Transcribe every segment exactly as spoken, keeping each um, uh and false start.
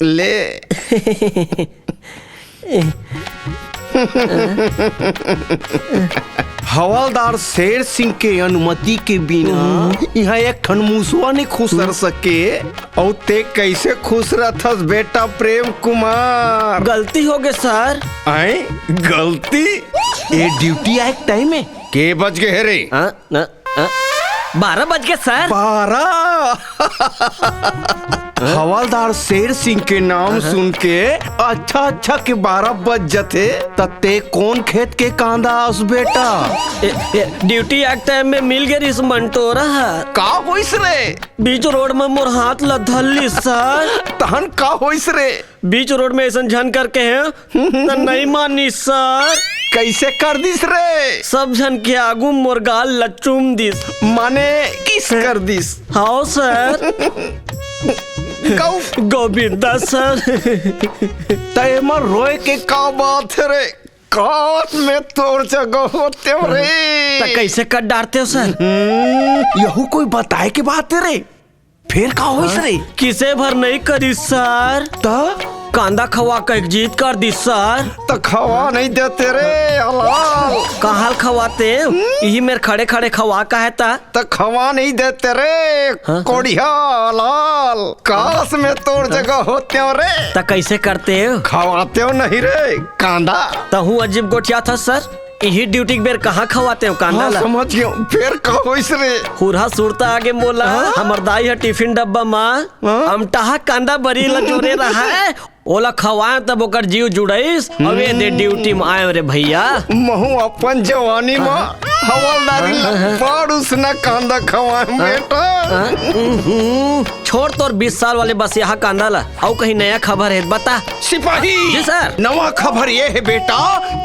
ले। हवलदार शेर सिंह के अनुमति के बिना इहाँ एक ठन मुसवा नइ खुसर सके, अउ ते कइसे खुसरथस बेटा प्रेम कुमार? गलती होगे सर। आय, गलती? ये ड्यूटी आय के टाइम हे। के बज गे हे रे? हाँ? न, अ, बारह बज गे सर। बारह? हवलदार शेर सिंह के नाम सुन के अच्छा अच्छा के बारह बज जथे, त ते कोन खेत के कांदा अस बेटा? ए, ए, ड्यूटी आय के टाइम में मिल गे रिहिस मंटोरा ह। का होइस रे? बीच रोड में मोर हाथ ला धर लिस सर। तहन का होइस रे? बीच रोड में अइसन झन करके हे, त नइ मानिस सर। कइसे कर दिस रे? सब झन के आगू मोर गाल ला चूम दिस। माने किस कर दिस? हाव सर। गौ- गोविंदा सर। त एमा रोए के का बात हे रे? काश में तोर जगह होतेंव रे। त कइसे कर डारतेंव सर? हम्म, यहू कोई बताय के बात हे रे? फेर का होइस रे? किसे भर नइ करिस सर। त? कांदा खवा कहिके जिद कर दिस सर। त खवा नइ देते रे, हलाल। काहल खवातेंव? इही मेर खड़े खड़े खवा कहे त। त खवा नइ देते रे, हाँ, हाँ। कोढ़िया हलाल। काश में तोर जगह होतेंव रे। त कइसे करतेंव? खवातेंव नहीं रे, कांदा। तहूँ अजीब गोठियाथस सर। इही ड्यूटी के बेर कहाँ खवातेंव कांदा हाँ, ला? समझ गेंव। फेर का होइस रे? हुरहा सुरता आगे मोला, हाँ? हमर दाई ह टिफिन डब्बा म हाँ? अमटाहा कांदा बरी ला जोरे रहय, ओला खवाएंव तब ओकर जीव जुड़ाइस, अउ ए दे ड्यूटी म आएंव रे भइया। महूँ अपन जवानी म हवलदारी ला बड़ उसना कांदा खवाएंव बेटा। हाँ? उहुं। छोड़ तोर बीस साल वाले बसियाहा कांदा ला, अउ कहीं नया खबर हे त बता। सिपाही! जी सर। नवा खबर ये हे बेटा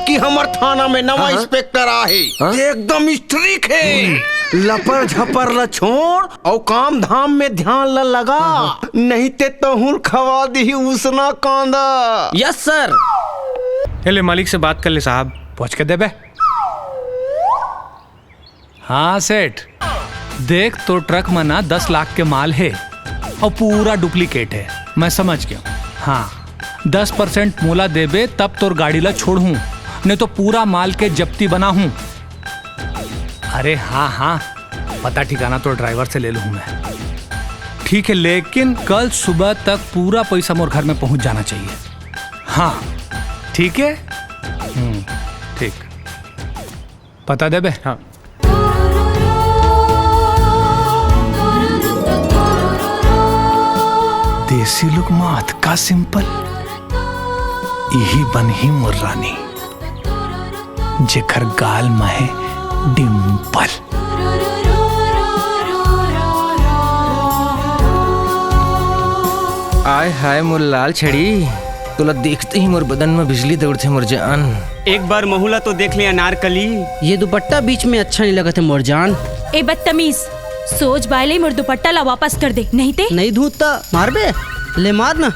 कि हमर थाना में नवा हाँ, हाँ। इंस्पेक्टर आहे। हाँ? एकदम स्ट्रिक हे। लपर झपर ला छोड़ अउ काम धाम में ध्यान ला लगा, हाँ, हाँ। नहीं ते तहूँ ल खवा दिही उसना कांदा। Yes sir. ए ले, मालिक से बात कर ले साहब, पहुँच के देबे। हाँ सेठ, देख तोर ट्रक म ना दस लाख के माल हे अउ पूरा डुप्लीकेट हे, मैं समझ गेंव। हाँ, दस परसेंट मोला देबे तब तोर गाड़ी ला छोड़हूँ, नहीं तो पूरा माल के जब्ती बनाहूँ। अरे हाँ हाँ, पता ठिकाना तो ड्राइवर से ले लूँ मैं। ठीक है, लेकिन कल सुबह तक पूरा पैसा मोर घर में पहुँच जाना चाहिए। हाँ, ठीक है। हम्म, ठीक। पता देबे? हाँ। देसी लुक म अतका सिंपल, इही बनही मोर रानी, जेकर गाल म हे डिंपल। आय हाय मोर लाल छड़ी, तोला देखते ही मोर बदन में बिजली दौड़थे मोर जान। एक बार महू ला तो देख ले अनारकली। ये दुपट्टा बीच में अच्छा नहीं लगत हे मोर जान। ए बदतमीज, सोझ बाय ले मोर दुपट्टा ला वापस कर दे, नहीं ते। नहीं दूँ त मारबे, ले मार ना।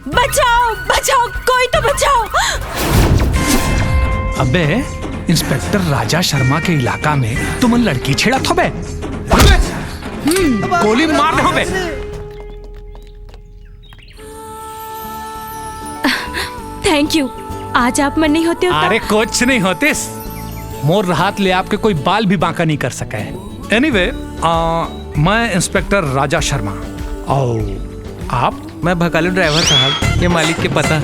बचाओ, बचाओ, कोई तो बचाओ। अबे, इंस्पेक्टर राजा शर्मा के इलाका में तुमन लड़की छेड़त होबे? अबे, गोली मार दे होबे। Thank you। आज आप मन नहीं होते हो तो अरे, कुछ नहीं होतिस। मोर रहत ले आपके कोई बाल भी बांका नहीं कर सके है। Anyway, आ, मैं इंस्पेक्टर राजा शर्मा। और आप? मैं भकालू ड्राइवर साहब, ये मालिक के पता।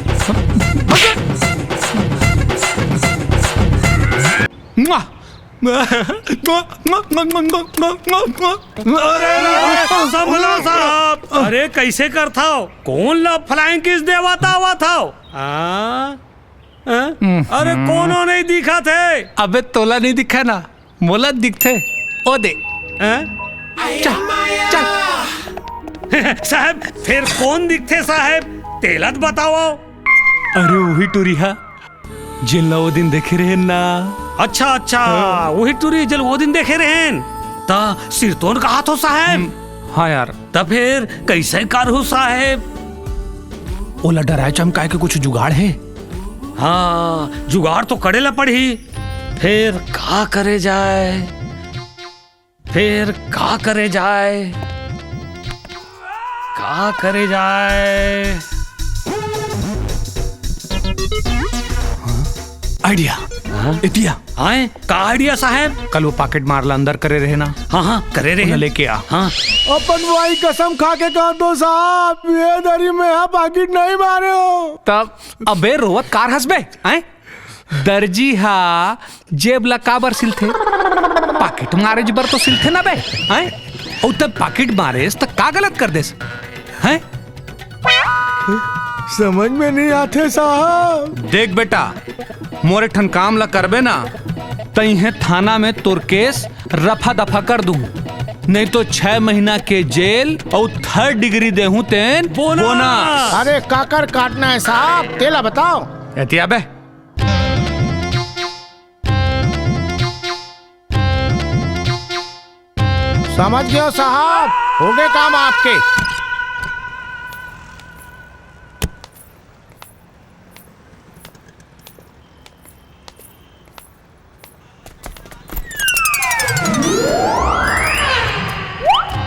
मुआ! अरे, अरे, संभला साहब, अरे, कइसे करथव? कोन ला flying kiss देवत आवत हव? आ? हाँ? अरे, कोनो नहीं दिखत हे। अबे, तोला नहीं दिखा ना, मोला दिखथे। ओ दे। हाँ? चल, चल। साहब, फेर कोन दिखथे साहब? तेला त बतावव। अरे, उही टुरी हा, जेन ला वो दिन देखे रहेन ना। अच्छा, अच्छा, हाँ। उही टुरी, जेन वो दिन देखे रहेन। त सिरतोन कहाथव साहब? हम्म, हाँ यार। त फेर कइसे करहूँ साहेब? ओला डराए चमकाए के कुछ जुगाड़ हे? हाँ, जुगाड़ तो करे ला पड़ही। फेर का करे जाए? फिर का करे जाए, का करे जाए? आइडिया। हाँ? इतिया। हाँ, का आइडिया साहब? कल वो पाकेट मार ला अंदर करे रहे ना? हाँ, हाँ, करे रहे। ओला लेके आ। हाँ। अपन माई कसम खा के कह दो साहब, ये दरी में हा पाकिट नहीं मारे हो। तब अबे रोवत कार हंसबे, हैं? दर्जी हा जेब ला काबर सिलथे? पाकिट मारे बर तो सिलथे ना बे, हैं? अउ तब पाकिट मारेस त का गलत कर देस, हैं? समझ में नहीं आथे साहब। देख बेटा, मोर एक ठन काम ला करबे ना, तइहे थाना में तोर केस रफा दफा कर दूं, नहीं तो छह महीना के जेल अउ थर्ड डिग्री देहूं तेन बोनस। बोनस। अरे काकर काटना है साहब, तेला बताओ। एतिया बे। समझ गयो साहब, हो गए काम आपके।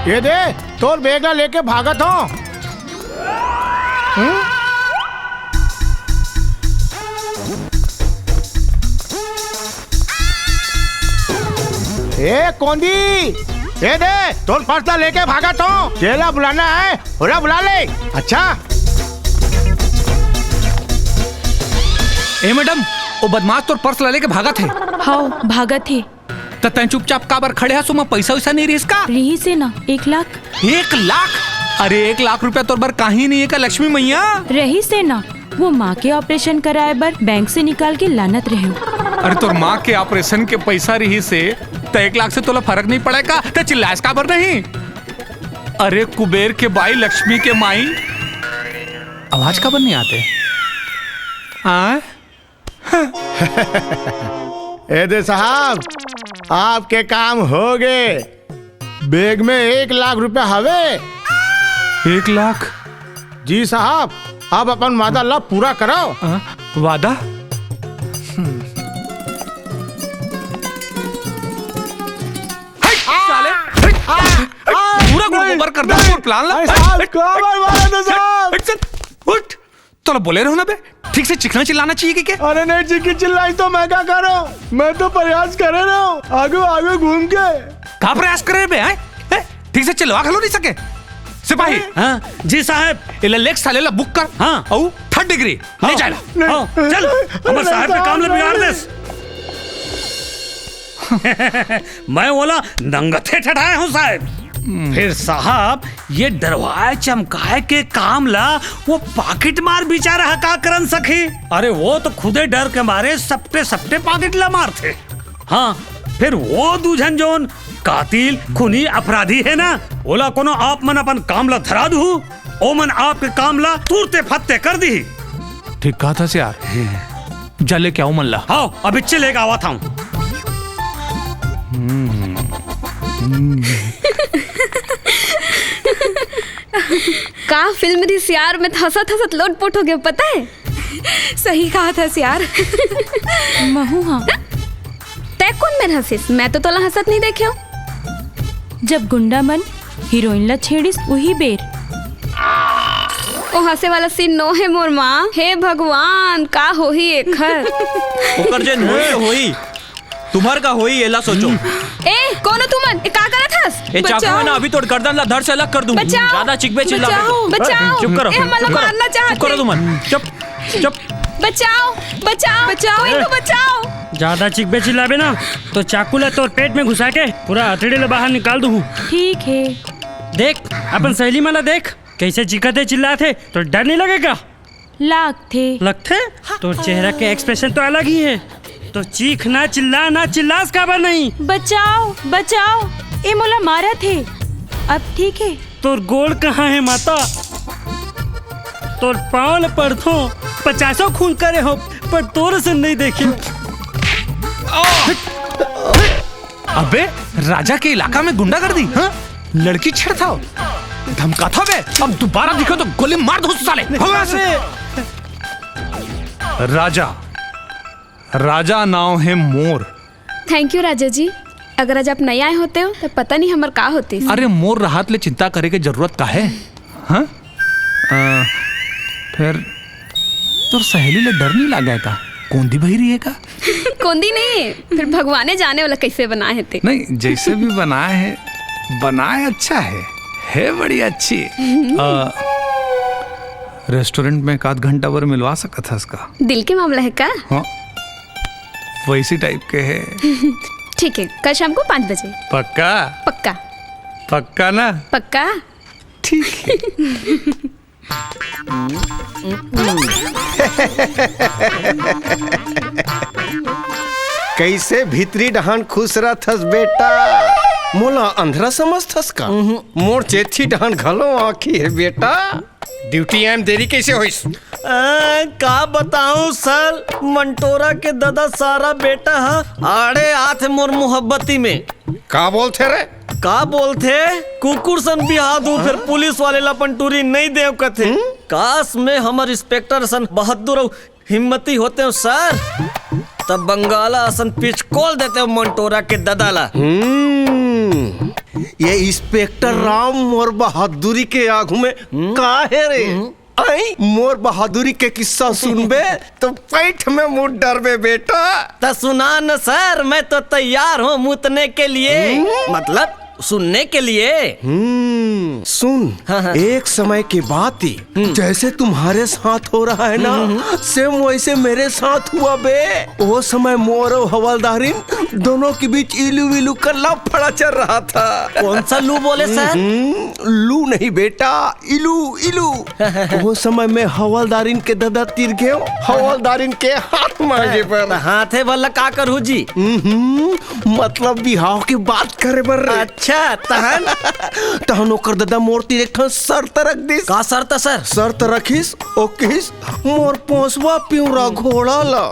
ये दे, तोर बैग ला लेके भागत हो। हम्म? ए कोंदी, ए दे, तोर पर्स ला लेके भागत हो। जेला बुलाना है, ओला बुला ले। अच्छा। ए मैडम, वो बदमाश तोर पर्स ला लेके भागत है। हाव, भागत है। त तैं चुपचाप काबर खड़े हस? ओमा पैसा वैसा नहीं रहिस का? रहिस हे ना, एक लाख। एक लाख? अरे, एक लाख रुपया तोर बर काहीं नहीं है का लक्ष्मी मैया? रहिस हे ना, वो माँ के ऑपरेशन कराए बर बैंक से निकाल के लानत रहे। अरे, तोर माँ के ऑपरेशन के पैसा रहिस हे, त एक लाख से तोला फरक नहीं पड़े का? त चिल्लास काबर नहीं? अरे, कुबेर के बाई, लक्ष्मी के माई, आवाज काबर नहीं आते? आय? ए दे साहब, आपके काम हो गे। बैग में एक लाख रुपया हवे। एक लाख? जी साहब, अब अपन वादा ला पूरा कराओ। आ, वादा? हट, साले, हट। पूरा गुड़ गोबर कर दे, नहीं। पूरा प्लान ला। अरे साहब, हट, काबर मारा था साहब? हट, चल, उठ। तोला बोले रहो ना बे, ठीक से चिखना चिल्लाना चाहिए कि क्या? अरे नहीं, चिखी चिल्लाई तो मैं क्या करो? मैं तो प्रयास करे रहो, आगे आगे घूम के। का प्रयास करे बे, हैं? हैं? ठीक से चिल्लवा घलो नहीं सके। सिपाही, हाँ? जी साहब। एला लेके साले ला बुक कर। हाँ। अउ थर्ड डिग्री, ले हाँ। जा ला। नहीं। हाँ, चल, हमर साहब के काम ले बिगाड़ देस। मैं ओला नंगथे ठठाए हूँ साहब। फिर साहब, ये डरवाए चमकाए के काम ला वो पाकिट मार बिचारा ह का करन सकही? अरे वो तो खुदे डर के मारे सपटे सपटे पाकिट ला मारथे। हाँ, फिर वो दू झन जोन कातिल, खूनी, अपराधी हे ना, ओला कोनो आप मन अपन काम ला धरा दुहू, ओमन आपके काम ला तुरते फत्ते कर दिही। ठीक कहा था यार। जा लेके आओ मन ला। हाव, अभी चले लेके आवत हूँ। का फिल्म रिस यार, मैं तो हंसत हंसत लोटपोट हो गया, पता है? सही कहा था यार। महू हाँ। तै कौन मेर हंसिस? मैं तो तोला हंसत नहीं देखे हूँ। जब गुंडा मन हीरोइन ला छेड़िस उही बेर। ओ हंसे वाला सीन नो हे मोर माँ। हे भगवान, का होही एखर? ओकर जेन होही तो होही, तुम्हर का होही एला सोचो। ए, कौन हो तुमन? ए, का करत हस? ए चाकू है ना, अभी तोर गर्दन ला धड़ से अलग कर दूं। बचाओ। ज्यादा चिकबे चिल्ला बचाओ। बचाओ। चुप करो। ए, हमन ला चुप करो। मारना चाहत चुप करो हे। तुमन। चुप। चुप। बचाओ, बचाओ, बचाओ, कोई तो बचाओ। ज्यादा चिकबे चिल्लाबे ना, तो चाकू ला तोर पेट में घुसा के पूरा अतड़ी ला बाहर निकाल दूँ। ठीक है। देख, अपन सहेली मन ला देख, कैसे चिखत हे, चिल्लात हे, तो डर नहीं लगे का? लागथे। लगथे? तोर चेहरा के एक्सप्रेशन तो अलग ही है। तो चीख ना, चिल्ला ना, चिल्लास काबर नहीं? बचाओ, बचाओ, ए मोला मारत हे। अब ठीक है? तोर गोड़ कहाँ है माता? तोर पाँव ल पड़थों, पचासों खून करे हो, पर तोर से नहीं देखे। अबे, राजा के इलाका में गुंडागर्दी, हाँ? लड़की छेड़थव, धमकाथव बे, अब दोबारा दिखो तो गोली मार दो साले। भागो यहाँ से। राजा, राजा नाव है मोर। थैंक यू राजा जी। अगर आज आप नहीं आए होते हो, तो पता नहीं हमर का होती। अरे, मोर राहत ले चिंता करे के जरूरत का है? हाँ? अ, फिर तोर सहेली ले डर नहीं लागे का? कोंदी बहिरी है का? कोंदी नहीं, फिर भगवाने जाने वाला कैसे बनाए हे ते। नहीं, जैसे भी बनाए हे, बनाए अच्छा है, है बड़ी अच्छी। अ, रेस्टोरेंट में एक आध घंटा भर मिलवा सकत हस का? दिल के मामला है का? हाँ, वैसी टाइप के है। ठीक है, कल शाम को पाँच बजे। पक्का? पक्का। पक्का ना? पक्का। ठीक है। कैसे भीतरी डहान खुश रहथस बेटा? मोला अंधरा समझथस का? मोर चेथी डहान घलो आँखी है बेटा। ड्यूटी आए म देरी कैसे होइस? आ, का बताऊं सर, मंटोरा के ददा सारा बेटा ह आड़े आथे मोर मोहब्बती में। का बोलथे रे? का बोलथे? कुकुर सन बिहा दूं, फिर पुलिस वाले ला अपन टूरी नहीं देव कथे। काश मैं हमर इंस्पेक्टर सन बहादुर अउ हिम्मती होते हो सर, तब बंगाला असन पिचकोल देते हो मंटोरा के ददा ला। हम्म, ये इंस्पेक्टर राम मोर बहादुरी के आगू में का है रे? आई, मोर बहादुरी के किस्सा सुनबे तो पैठ में मुत डरबे बेटा। त सुना न सर, मैं तो तैयार हूँ मुतने के लिए। हम्म? मतलब सुनने के लिए। हम्म, सुन, हाँ, हाँ। एक समय की बात थी, हम्म। जैसे तुम्हारे साथ हो रहा है ना, हम्म, हम्म। सेम वैसे मेरे साथ हुआ बे। वो समय मोर और हवलदारिन दोनों के बीच इलू विलू का लफड़ा चल रहा था। कौन सा लू बोले सर? हम्म, लू नहीं बेटा, इलू, इलू। वो समय मैं हवलदारिन के ददा तीर गयो, हवलदारिन के हाथ मांगे बर। त हाथे वाला का करू जी? हम्म, मतलब बिहाव के बात करे बर रे। अच्छा, तहन? तहन ओकर ददा मोर तीर एक ठन शर्त रख दिस। का शर्त सर? शर्त रखिस, ओ किस, मोर पोसवा पिंवरा घोड़ा ला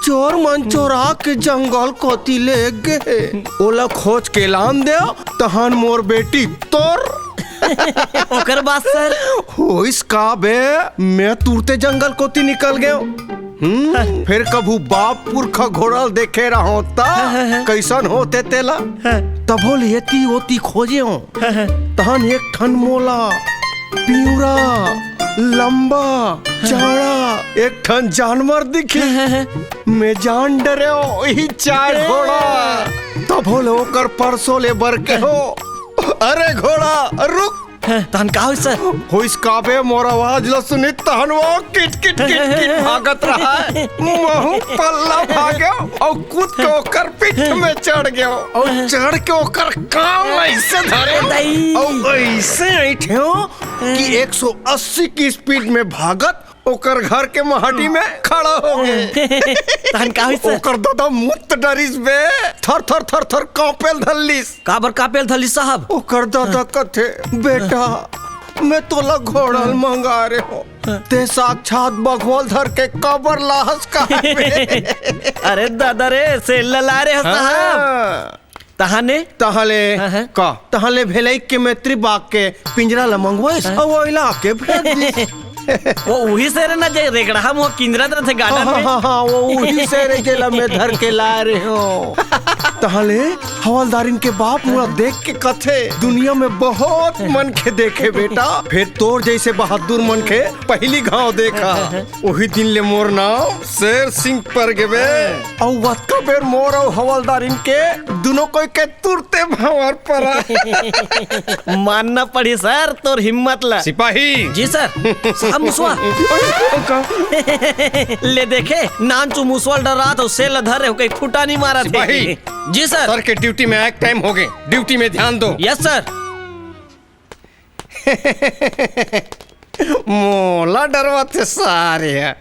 चोर मन चोरा के जंगल कोती ले गे। ओला खोज के लान दे, तहन मोर बेटी तोर। ओकर बाद सर? होइस का बे, मैं तुरते जंगल कोती निकल गयो। हम्म, फिर कभू बाप पुरखा घोड़ा ल देखे रहो त कैसन होते तेला? तभो ले एती ओती खोजे हो। तहन एक ठन मोला पिंवरा, लंबा, चौड़ा एक ठन जानवर दिखी। मैं जान डरे हो, वही चार घोड़ा। तभो ले ओकर परसो ले बर के हो। अरे घोड़ा, रुक। तहन का होइस सर? होइस का बे, मोर आवाज ल सुनी तहन वो किट किट किट किट भागत रहा है। महू पल्ला भागे अउ कूद के ओकर पीठ में चढ़ गयो। अउ चढ़ के ओकर कान ऐसे धरे दाई। अउ ऐसे ऐठे हो कि एक सौ अस्सी की स्पीड में भागत ओकर घर के माहटी में खड़ा हो गए। तहन का होइस सर? ओकर दादा मुत डरिस बे, थर थर थर थर कांपेल धरलिस। काबर कांपेल धरलिस साहब? ओकर दादा कथे, बेटा, मैं तोला घोड़ल मंगा रे हो, ते साक्षात बघवल धर के काबर लाहस का बे? अरे दादा रे, से लला रे हो साहब। हाँ। तहाने? तहाले हाँ, हाँ। का? तहाले भेलई के मैत्री बाग के पिंजरा ल मंगवाइस, हाँ। अउ ओइला आके भेज दिस। वो उही से रे ना, जे रेगड़ा मुँह किंजरत रथे गार्डन हाँ, में। हाँ, हाँ, वो उही से रे, जेला मैं धर के लाए रहे हो। तहाले हवलदारिन के बाप मोला देख के कथे, दुनिया में बहुत मनखे देखे बेटा, फेर तोर जैसे बहादुर मनखे पहिली घांव देखा। उही दिन ले मोर नाम शेर सिंह पर गेबे। अउ वतका बेर मोर अउ हवलदारिन के दुनो कोई के तुरते भंवर परा। मानना पड़ी सर तोर हिम्मत ला। सिपाही। जी सर। साहब मुसवा। का? ले देखे, नानचु मुसवा ल डरात हो, से ल धरे हो, कहीं खूंटा नहीं मारत हे। सिपाही। जी सर। सर के ड्यूटी में एक टाइम हो गए, ड्यूटी में ध्यान दो। Yes sir. मोला डरवाथे सारे ह।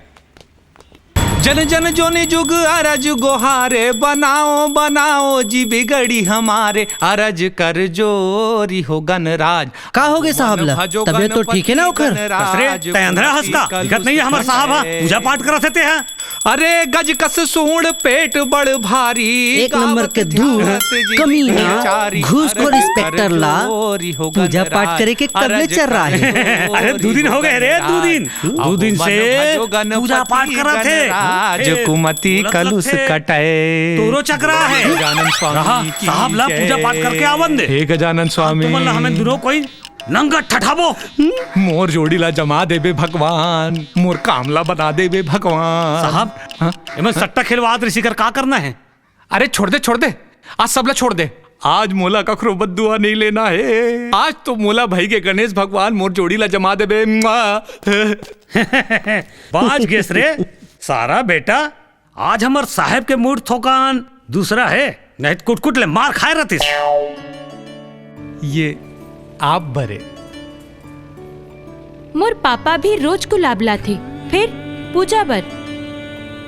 जन जन जोनी जुग अरज गोहारे, बनाओ बनाओ जी बिगड़ी हमारे, अरज कर जोरी हो गणराज। का हो गे साहब ला? तबियत तो ठीक है ना ओकर? अरे, तै अंधरा हस का? दिखत नहीं है हमर साहब ह? पूजा पाठ करत हे ते ह? अरे गज कस सूंड़ पेट बड़ भारी, एक नंबर के धूल, कमीना, घूसखोर इंस्पेक्टर ला पूजा पाठ करे के कब ले चल रहा है? अरे दू दिन हो गए रे, दू दिन, दू दिन से पूजा पाठ करत हे। राजकुमति कलुष कटय। तोरो चकरा है। जानन स्वामी की साहब ला जय। पूजा पाठ करके आवन दे। हे गजानन स्वामी। तुमन ला हमें दुनो कोई नंगा ठठाबो। मोर जोड़ी ला जमा देबे भगवान, मोर काम ला बना देबे भगवान। साहब, हाँ? एमन सट्टा खेलवात रहिस, एकर का करना है? अरे छोड़ दे, छोड़ दे, आज सब ला छोड़ दे। आज मोला कखरो बद्दुआ नहीं लेना है। आज तो मोला भई के गणेश भगवान मोर जोड़ी ला जमा देबे। मुआ। बाज गेस रे सारा बेटा। आज हमर साहेब के मूड थोकान दूसरा है, नहीं तो कुटकुट ले मार खाए रहतिस। ये आप बरे। मोर पापा भी रोज गुलाब लाथे, फिर पूजा बर।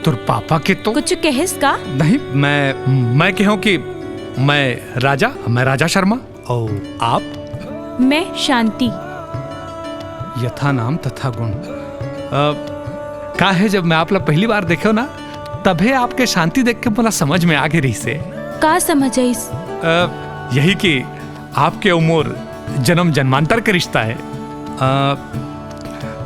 तोर पापा के तो कुछ कहेस का? नहीं, मैं, मैं कहूँ कि मैं राजा, मैं राजा शर्मा। और आप? मैं शांति। यथा नाम तथा गुण। अ, का है, जब मैं आप ला पहली बार देखेव ना, तभे आपके शांति देख के मोला समझ में आ गे रहिसे। का समझ आइस? अ, यही कि आपके अउ मोर जन्म जन्मांतर के रिश्ता है। अ,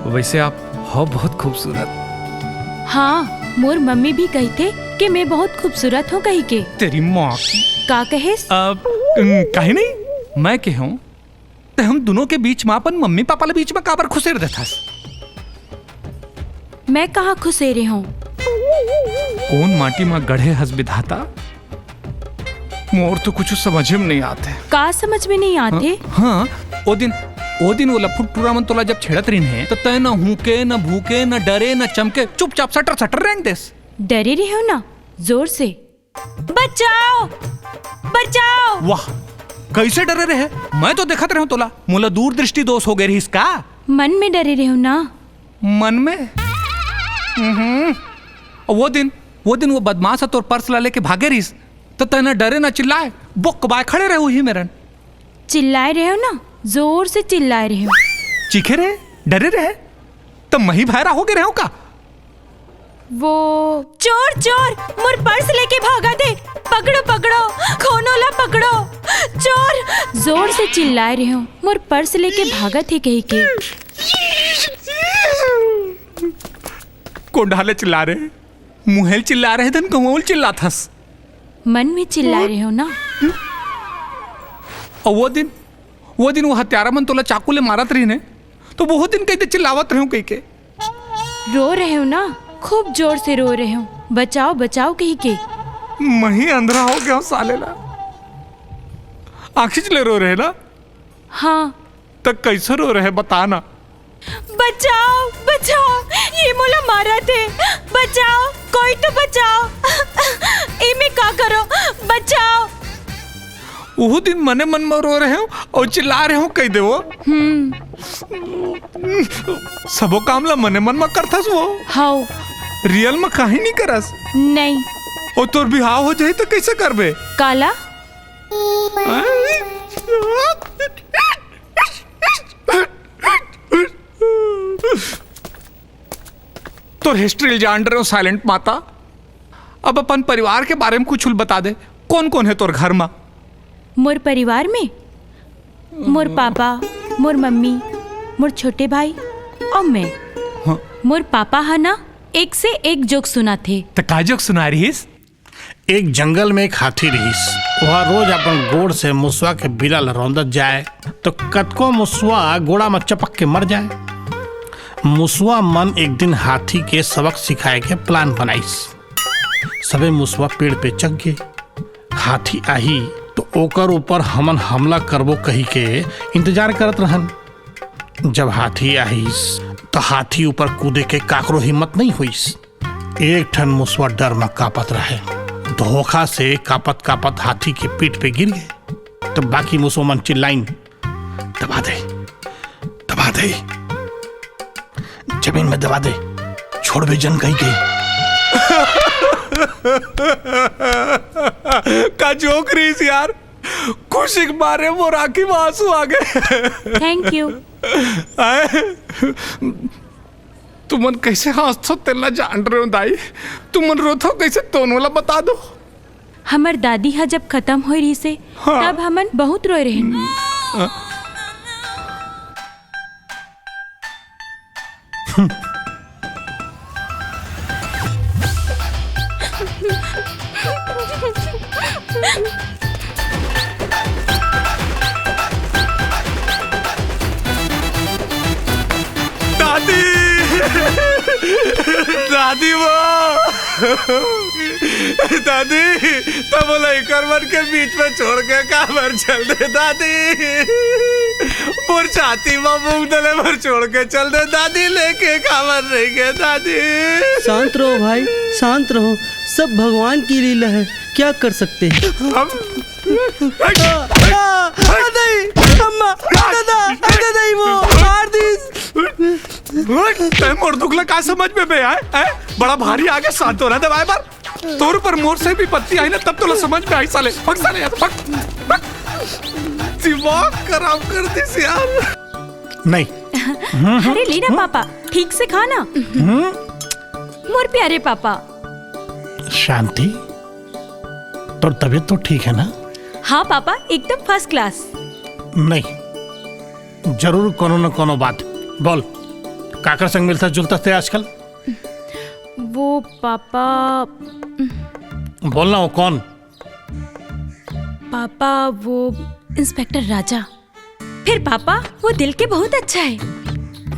वैसे आप हो बहुत खूबसूरत। हाँ, मोर मम्मी भी कहिथे कि मैं बहुत खूबसूरत हूँ कही के। तेरी माँ की। का कहेस? अ, उम, कहीं नहीं, मैं कहूँ, ते हम दोनों के बीच में अपन मम्मी पापा ले बीच में काबर खुसेर देथस? मैं कहाँ खुसेरे हूँ? कौन माटी में गढ़े हस विधाता? मोर तो कुछ समझ में नहीं आते। का समझ में नहीं आते? हाँ, हाँ, ओ दिन, ओ दिन वो लफुट टूरा मन तोला जब छेड़त रहिन हे, तो तय न हूके, न भूके, न डरे, न चमके, चुपचाप सटर सटर रेंग देस। डरे रहे हो ना, जोर से। बचाओ, बचाओ। वाह, कैसे डरे रहे? मैं तो देखत रहे तोला, मोला दूरदृष्टि दोष हो गए रहिस का? मन में डरे रहे हो ना। मन में? हम्म। वो दिन, वो दिन वो बदमाश ह तोर पर्स ला लेके भागे रहिस, तो तैं ना डरे ना चिल्लाए, बोक बाय खड़े रहे उही मेरन। चिल्लाए रहे हो ना, जोर से चिल्लाए रहे हो। चीखे रहे, डरे रहे, तो मही भैरा हो गए रहे हो का? वो चोर, चोर, मोर पर्स लेके भागत हे, पकड़ो, पकड़ो, कोनो ला पकड़ो, चोर। जोर से चिल्लाए रहे हो, मोर पर्स लेके भागत हे कही के। कोन डाले चिल्ला रहे? मुहेल चिल्ला रहे धन गंवउल चिल्लाथस। मन में चिल्ला रहे हो ना। अउ वो दिन, वो दिन वो हत्यारा मन तोला चाकू ले मारत रहिन हे, तो बहुत दिन कहिथे चिल्लावत रहे हो कही के। रो रहे हो ना, खूब जोर से रो रहे हो, बचाओ, बचाओ कही के। मही अंधरा हो गया हूँ साले ला। आँखी ले रो रहे ना? हाँ। त कैसे रो रहे बता ना। बचाओ, बचाओ, ये मोला मारत हे, बचाओ, कोई तो बचाओ। एमे का करो, बचाओ। उहू दिन मने मन म रो रहे हो अउ चिल्ला रहे हो कही देवो। हम्म। सबो काम ला मने मन म करथस वो। हाउ। रियल म काहे नहीं करस? नहीं। अउ तोर बिहाव हो जाही त कैसे करबे? काला? तोर हिस्ट्री ल जान रहे हो साइलेंट माता। अब अपन परिवार के बारे में कुछ बता दे, कौन कौन है तोर घर मा? मोर परिवार में मोर पापा, मोर मम्मी, मोर छोटे भाई अउ मैं। हाँ। मोर पापा ह ना एक से एक जोक सुनाथे। त का जोक सुना रहिस? एक जंगल में एक हाथी रहिस। वह रोज अपन गोड़ से मुसवा के बिला ल रौंदत जाए, तो कतको मुसवा गोड़ा म चपक के मर जाए। मुसवा मन एक दिन हाथी के सबक सिखाए के प्लान बनाइस। सबे मुसवा पेड़ पे चघ गे। हाथी आही तो ओकर ऊपर हमन हमला करबो कही के इंतजार करत रहन। जब हाथी आहिस, तो हाथी ऊपर कूदे के काकरो हिम्मत नहीं होइस। एक ठन मुसवा डर म कांपत रहे। धोखा से कांपत कांपत हाथी के पीठ पे गिर गे। तो बाकी मुसवा मन चिल्लाइन, "दबा दे, दबा दे, जमीन में दबा दे, छोड़बे जन कही के।" का जोक रहिस यार, खुशी के मारे मोर आँखी में आंसू आ गए। Thank you। आए? तुमन कैसे हंसथो तेला जान रहे हो दाई? तुमन रोथो कैसे, तोन मोला बता दो। हमर दादी ह जब खत्म होय रहिसे, हाँ। तब हमन बहुत रोए रहेन। दादी, दादी वो, दादी, तब बोला इकर मन के बीच में छोड़ के काबर चल दे दादी? मोर छाती में मूंग दले भर छोड़ के चल दे दादी, लेके काबर नहीं गए दादी? शांत रहो भाई, शांत रहो, सब भगवान की लीला है, क्या कर सकते हैं। हम आ, आ, आ, नहीं, अम्मा, आ, दादा, आ, दादा, वो मार दी। तै मोर दुख ला का समझ में बे आय? हैं? बड़ा भारी आगे सांत्वना देवाय बर। तोर पर मोर से विपत्ति आई ना, तब तोला समझ में आई साले। भग साले यार, भग, भग। दिमाग खराब कर दिस यार। नहीं। अरे ले ना पापा, ठीक से खा ना। मोर प्यारे पापा। शांति, तोर तबीयत तो ठीक है ना? हाँ पापा, एकदम फर्स्ट क्लास। नहीं, जरूर कोनो न कोनो बात। बोल, काकर संग मिलता जुलता थे आजकल? वो पापा। बोलना, वो कौन? पापा, वो इंस्पेक्टर राजा। फिर पापा, वो दिल के बहुत अच्छा है।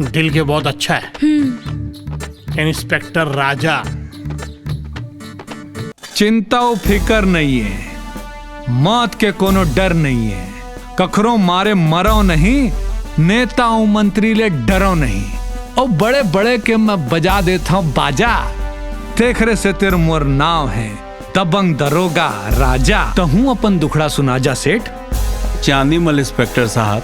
दिल के बहुत अच्छा है। हम्म। इंस्पेक्टर राजा। चिंता अउ फिकर नइये, मौत के कोनो डर नइये। कखरो मारे मरव नहीं, नेता अउ मंत्री ले डरव नहीं। अउ बड़े बड़े के मैं बजा देथव बाजा, तेखरे सेतिर मोर नाव है दबंग दरोगा राजा। तहूं अपन दुखड़ा सुना जा सेठ। चांदी मल इंस्पेक्टर साहब,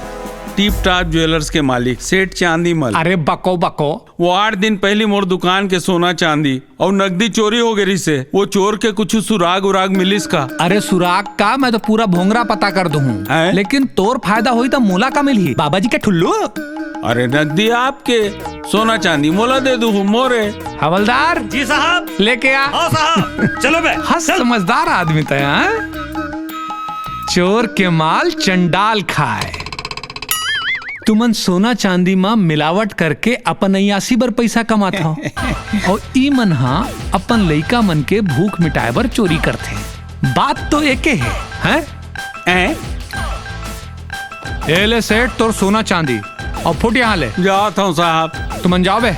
टिप टाप ज्वेलर्स के मालिक सेठ चांदी मल। अरे बको बको। वो आठ दिन पहली मोर दुकान के सोना चांदी अउ नकदी चोरी हो गे रिहिसे। वो चोर के कुछ सुराग उराग मिलिस का? अरे सुराग का, मैं तो पूरा भोंगरा पता कर दूं हूँ। हैं? लेकिन तोर फायदा होई त मोला का मिलही? बाबा जी के ठुल्लू? अरे नकदी आपके, सोना चांदी मोला दे दूं हूँ, मोरे। हवलदार, जी साहब। लेके आ। हाँ साहब, चलो बे, हस चल। समझदार आदमी तय, हाँ? चोर के माल चंडाल खाए। तुमन सोना चांदी म मिलावट करके अपन अय्यासी बर पइसा कमात हव। अउ ई मन ह अपन लइका मन के भूख मिटाए बर चोरी करथे। बात तो एके हे, हैं? हैं? ए ले सेठ, तोर सोना चांदी। अउ फुट यहाँ ले। जात हूँ साहब। तुमन जाओ बे।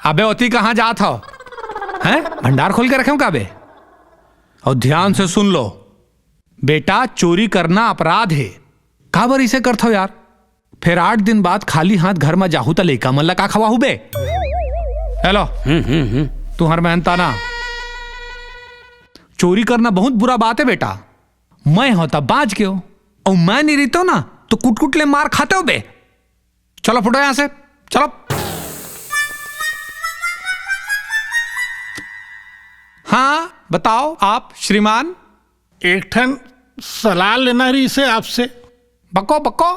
अबे ओती कहाँ जात हव? हैं? भंडार खोल के रखे हूँ का बे? अउ ध्यान से सुन लो, बेटा, चोरी करना अपराध हे। काबर इसे करथव यार? फेर आठ दिन बाद खाली हाथ घर म जाहू त लइका मन ला का खवाहू बे? हेलो, हम्म, हम्म, हम्म। तुंहर मेहनताना, चोरी करना बहुत बुरा बात हे बेटा। मैं हों त बांच गेंव, अउ मैं नहीं रहितों ना तो कुट कुट ले मार खातेव बे। चलो फुटो यहाँ से, चलो। हाँ बताओ आप श्रीमान। एक ठन सलाह लेना रहिसे आपसे। बको बको।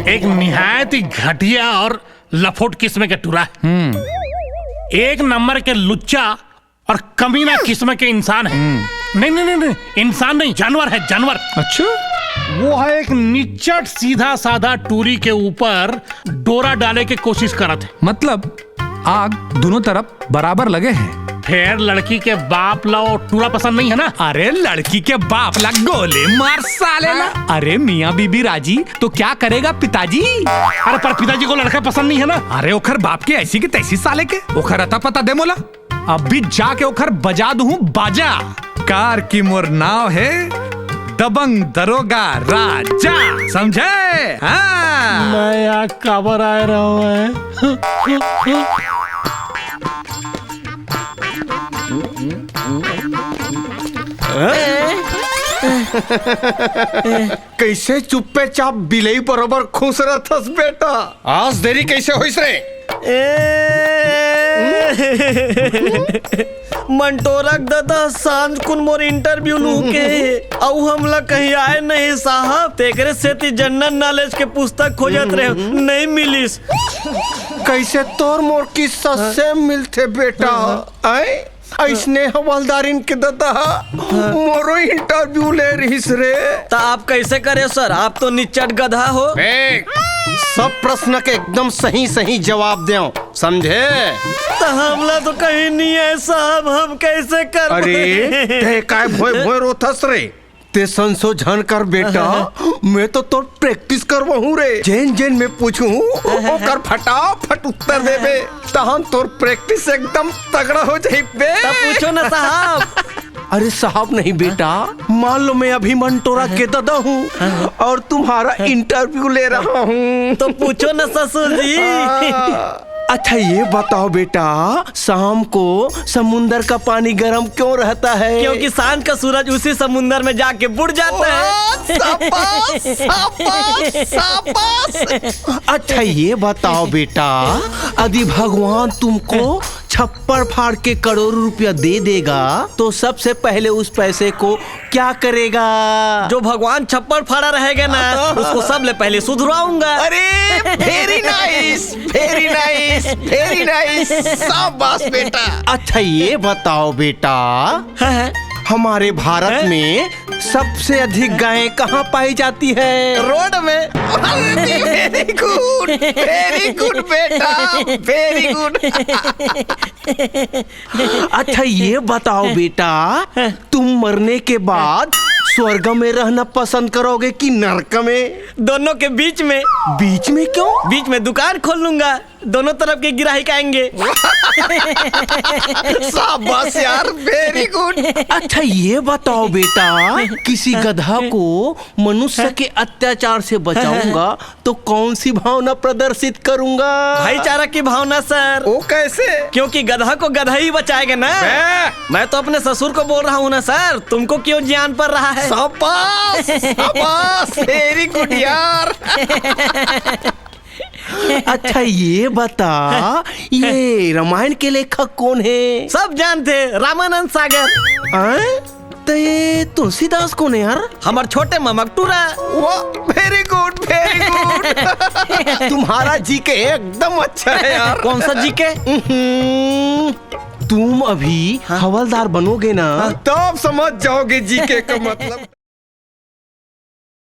एक निहायत ही घटिया और लफोट किस्म के टूरा हे। हम्म। एक नंबर के लुच्चा और कमीना किस्म के इंसान हे। हम्म। नहीं, नहीं, नहीं, नहीं, इंसान नहीं, जानवर हे, जानवर। अच्छा? वो हे एक निच्चट सीधा साधा टूरी के ऊपर डोरा डाले के कोशिश करत हे। मतलब आग दोनों तरफ बराबर लगे हे। फेर लड़की के बाप ला वो टूरा पसंद नहीं हे ना? अरे लड़की के बाप ला गोली मार साले ला। हाँ। अरे मियाँ बीबी राजी तो क्या करेगा पिताजी? अरे पर पिताजी को लड़का पसंद नहीं हे ना? अरे ओखर बाप के ऐसी की तैसी साले के, ओखर अता पता दे मोला। अभी जाके ओखर बजा दूं बाजा। कार की मोर नाव हे दबंग दरोगा राजा, समझे? हाँ। मैं यहाँ काबर आए रहो है? कैसे चुप्पे चाप बिलई बरोबर खुश रहथस बेटा? आज देरी कैसे होइस रे? ए, मंटोरा के ददा सांझ कुन मोर interview लू के हे, अउ हमला कहीं आए नहीं साहब, तेकरे सेती general knowledge के पुस्तक खोजत रहे, नहीं मिलिस। कैसे तोर मोर किस्सा same मिलथे बेटा? आए? अइसने हवलदारिन के ददा मोरो interview ले रहिस रे। त आप कैसे करे सर? आप तो निच्चट गधा हो। ए, सब प्रश्न के एकदम सही सही जवाब देव, समझे? त हमला तो कहीं नहीं है साहब, हम कैसे कर अरे, ते काय भोय भोय रोथस रे? ते संसो झन कर बेटा, मैं तो तोर practice करवाहूं रे। जेन जेन मैं पूछूं, ओकर फटाफट उत्तर देबे, तहन तोर practice एकदम तगड़ा हो जाई बे। तब पूछो ना साहब। अरे साहब नहीं बेटा, मान लो मैं अभी मंटोरा के ददा हूँ और तुम्हारा interview ले रहा हूँ। तो पूछो ना ससुर जी। हाँ। अच्छा ये बताओ बेटा, शाम को समुंदर का पानी गर्म क्यों रहता है? क्योंकि सांझ का सूरज उसी समुंदर में जाके बुड़ जाता है। वाह, शाबाश, शाबाश, शाबाश। अच्छा ये बताओ बेटा, यदि भगवान तुमको छप्पर फाड़ के करोड़ों रुपया दे देगा तो सबसे पहले उस पैसे को क्या करेगा? जो भगवान छप्पर फाड़ा रहेगा ना, उसको सबले पहले सुधरवाऊंगा। अरे, very nice, very nice, very nice, शाबाश बेटा। अच्छा ये बताओ बेटा, हाँ, हाँ। हमारे भारत हैं? में सबसे अधिक गायें कहाँ पाई जाती है? रोड में। Very good, very good बेटा, very good। अच्छा ये बताओ बेटा, तुम मरने के बाद स्वर्ग में रहना पसंद करोगे कि नरक में? दोनों के बीच में। बीच में क्यों? बीच में दुकान खोल लूंगा, दोनों तरफ के गिराहक आएंगे। शाबाश यार, very good। अच्छा ये बताओ बेटा, किसी गधा को मनुष्य के अत्याचार से बचाऊंगा तो कौन सी भावना प्रदर्शित करूंगा? भाईचारा की भावना सर। वो कैसे? क्योंकि गधा को गधा ही बचाएगा ना। बे! मैं तो अपने ससुर को बोल रहा हूँ ना सर, तुमको क्यों ज्ञान पड़ रहा है? शाबाश, शाबाश, very good यार। अच्छा ये बता, ये रामायण के लेखक कौन है? सब जानते, रामानंद सागर। हाँ? तो ये तुलसीदास कौन है यार? हमार छोटे मामा टूरा। वाह, very good, very good। तुम्हारा जीके एकदम अच्छा है यार। कौन सा जीके? हम्म, तुम अभी हाँ? हवलदार बनोगे ना? हाँ। तब समझ जाओगे जीके का मतलब।